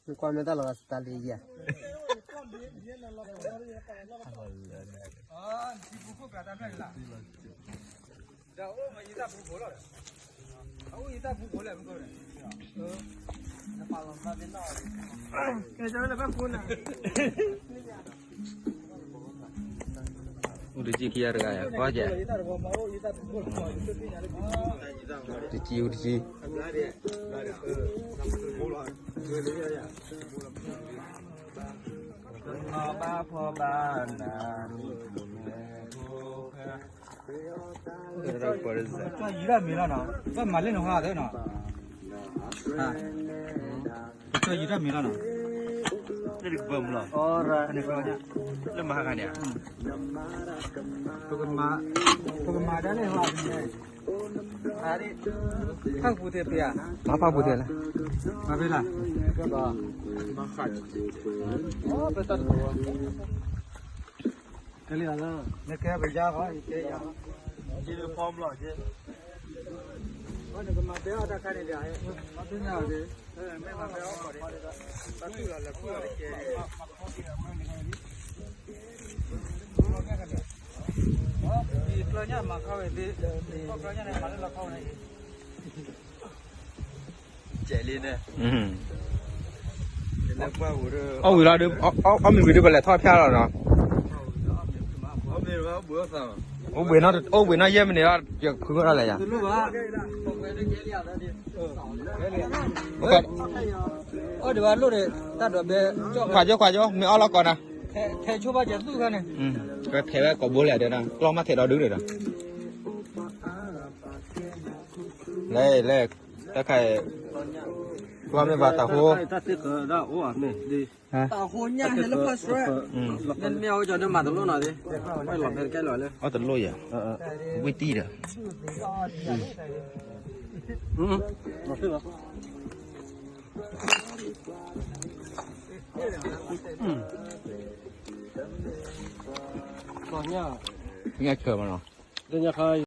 နကွၢ်မ့ၢ်တၢ်လီၤစတၢ်လံယၤ အိၣ်တကံၢ်ခံဂၤတဂၤယၤ ကွၢ်ကဲ တကံၢ်အိၣ်တကံၢ် ဖီဘၣ်ဖီဘၣ်နၤ ကၠီယံၤတၢ်မံၤလီၤနီၤ ဘၣ်မၤလၢနဟါသၢနီၤ ကၠီယံၤတၢ်မံၤလီၤနီၤ လၢတကပၤမူလီၤ လၢမဟါခါန့ၣ် ပကမၤ ပကမၤဒၣ်လဲၣ်ဟါန့ၣ် ဖးပူၤသ့ၣ်ဖဲဧါ မၤဖးပူၤသ့ၣ်လဲၣ် မၤဖဲလဲၣ် ကဲဘၣ် မၤဃး ကဲလံလီၤ နကဲပယါဃီ ယကဲယါ ကဲလံဖီမူလီၤကဲ နကမၤဖဲအီၣ်တၢ်ခါန့ၣ်ဒီး မၤဖဲအီၣ်ကီၢ်ဒီး တၢ်တူၢ်လီၤ လဲၤခူၣ်လီၤတကဲ ကျီညါမၤခီဝဲသ့ ကျီညါန့ၣ် မၤလၢလီၤခီဝဲန့ၣ် ကဲလံန့ၣ် အီၣ်ဝံၤလီၤဒုး အီၣ်မ့ၤဝံၤဒုး ပလဲၤထီၣ်ဖျါလီၤနီၤ အိၣ်ဘှံးနီၢ် အိၣ်ဘှံးနီၢ်ယဲၢ်မံးနံးလီၤ ယဖုဂီၢ်ထီၣ်လဲၤယၤ အီၣ်ဒံးဘၣ်လိၣ်ဒီး တၢ်ဒိးဘဲ ခွါကၠိခွါကၠိ မ့ၢ်အီၣ်လီၤကီးနၤ ထဲဆိဘၣ်ကဲသူၣ်ခါန့ၣ် ကထဲဝဲကိးဘိလဲၣ်ဒီး ကျီၢ်မးထဲးဒီးဒုးဒီး လဲၤလဲၤ တၢ်ခါအံၤ ကွၢ်မ့ၢ်ဘၣ်တၢ်ဟိ တၢ်သ့ၣ်ကဒီးအိၣ်မ့ၢ် တၢ်ဟိညါဟဲလၢဖၢၣ်စရၢၣ် မ့ၢ်မ့ၢ်အဝဲကၠီဒုးမၤတလိၣ်နီၤသ့ ဝဲလီၤဖဲတကဲလီၤလၢ အီၣ်တလိၣ်ယၤ ဝံၣ်တံၢ်ဒီး ညၣ်ဆၢမနီၤ ညၣ်ခါ